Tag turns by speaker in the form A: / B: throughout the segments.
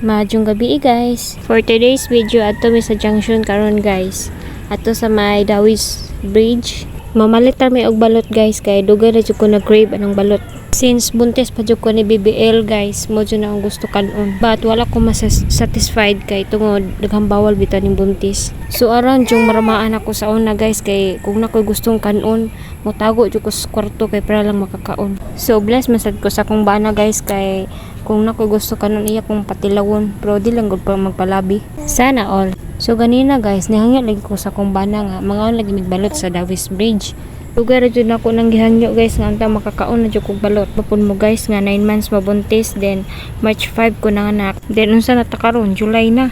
A: Maayong gabii, guys. For today's video, adto mi sa junction karon, guys. Adto sa may Dawis Bridge. Mamalit ta mi og balot, guys, kay dugay na jud ko nag-crave anang balot. Since buntis pa jud ko ni BBL, guys, mao jud na ang gusto kanon. But wala ko mas-satisfied kay tungod daghang bawal bitaw ning buntis. So aron jung maramaan ako sa una, guys, kay kung nakoy gustong kanon, motago jud ko sa kwarto kay para lang makakaon. So bless man sad ko sa akong bana, guys, kay kung nakoy gusto kanon, iya kong patilawon, pero di lang gud pa magpalabi. Sana all. So ganina, guys, nihangyo lagi ko sa akong bana nga mangaon lagi mig balot sa Dawis Bridge. Dugay ra jud nako nang gihangyo, guys, nga unta makakaon na jud kog balot. Mapun mo, guys, nga 9 months mabuntis, then March 5 ko nanganak. Then unsa na ta karon, July na.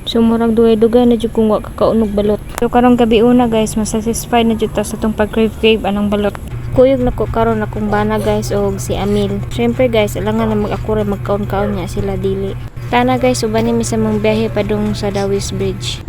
A: So murag dugay-dugay na jud kong wa kakaon og balot. So karong gabi una, guys, masatisfied na jud ta sa atong pag-crave-crave anang balot. Kuyog na ko karon akong bana, guys, og si Amil. Syempre, guys, alangan na mag ako ra magkaon-kaon niya sila dili. Tana, guys, uban ni mi sa mong biyahe padung sa Dawis Bridge.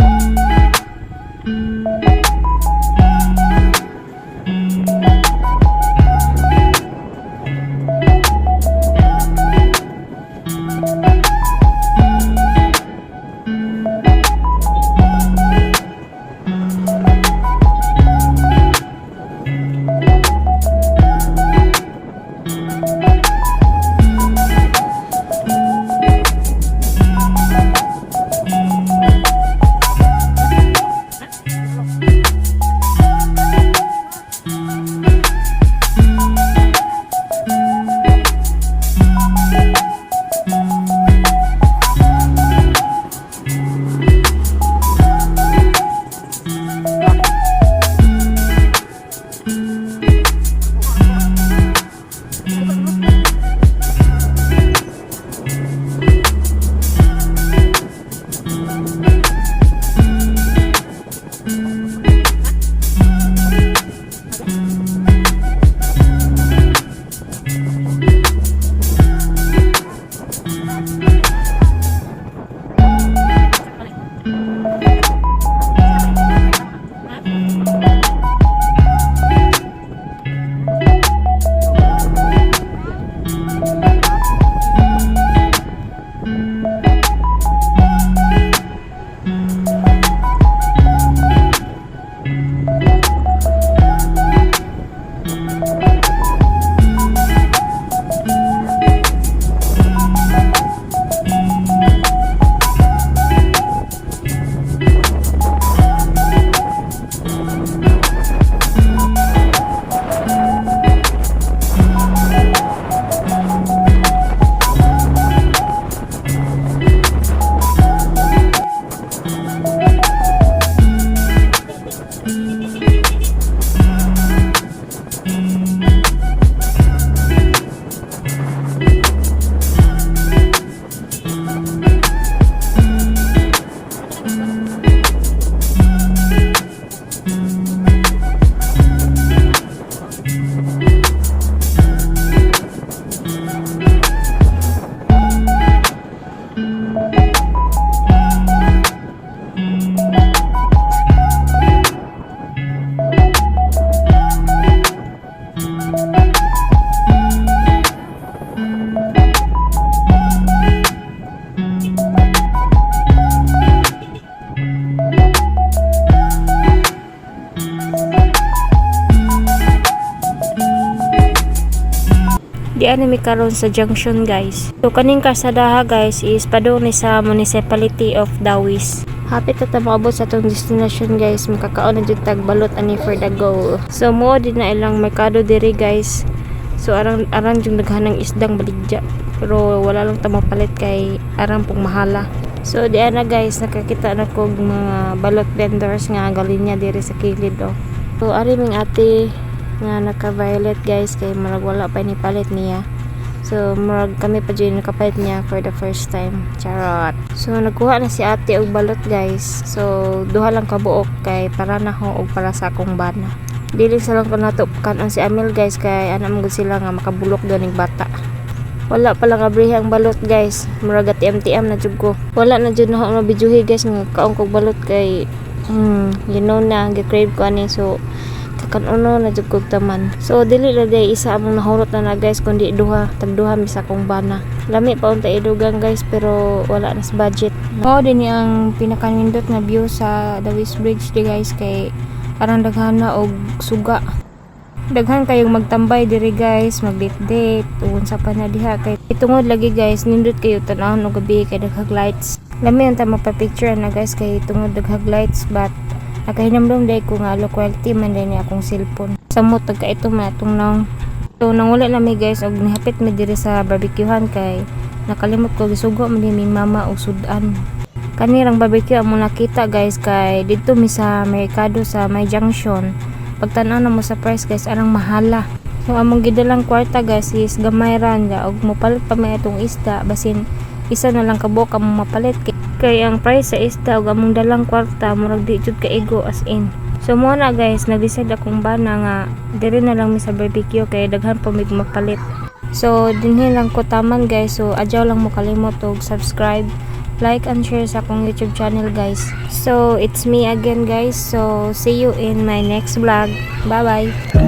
A: Di ani mi karon sa junction, guys. So kaning kalsadaha, guys, is padung ni sa Municipality of Dawis. Hapit na ta moabot sa atong destination, guys, makakaon na jud tag balot ani for the go. So mo din na ilang merkado diri, guys. So arang arang jung daghan ng isdang baligya. Pero wala lang ta mapalit kay arang pong mahala. So di ana, guys, nakakita na kog mga balot vendors nga galinya diri sa kilid oh. So ari ming ate nga naka-violet, guys, kay murag wala pa ni palit niya. So murag kami pa jud nakapalit niya for the first time. Charot. So nagkuha na si ate og balot, guys. So duha lang ka buok kay para na ho og para sa akong bana. Dili sa lang ko nato kanon si Amil, guys, kay ana man gud sila nga makabulok ganing bata. Wala pa lang abrihi ang balot, guys. Murag TM-TM na jud ko. Wala na jud na ako mabidyuhi, guys, nga kaon kog balot kay you know na gi-crave ko ani, so kakanuno na jud kog taman. So dili na day isa among nahurot na na, guys, kundi duha, tag duha mi sa akong bana. Lami pa unta idugang, guys, pero wala na sa budget. Mao din ni ang pinakanindot nga view sa Dawis Bridge di, guys, kay arang daghana og suga. Daghan kayong magtambay diri, guys, mag-date date, unsa pa na diha kay tungod lagi, guys, nindot kayo tan-awon og gabi kay daghag lights. Lami unta magpa-picture na, guys, kay tungod daghag lights, but nakahinumdum diay ko nga low quality man diay ni akong cellphone. Samot tagka ito man atong nawong. So nanguli na mi, guys, og nihapit mi diri sa barbecuehan kay nakalimot ko gisugo man ni mama og sudan. Kanirang barbecue among nakita, guys, kay didto mi sa merkado sa may junction. Pagtan-aw na mo sa price, guys, arang mahala. So among gidalang kwarta, guys, is gamay ra niya og mopalit pa may atong isda, basin isa na lang kabuok among mapalit kay ang price sa isda ug among dalang kwarta murag di jud kaigo, as in. So mo na, guys, nag-decide akong bana nga diri na lang mi sa barbecue kay daghan pa mig mapalit. So dinhi lang ko taman, guys. So adyaw lang mo kalimot og subscribe, like and share sa akong YouTube channel, guys. So it's me again, guys. So see you in my next vlog. Bye bye.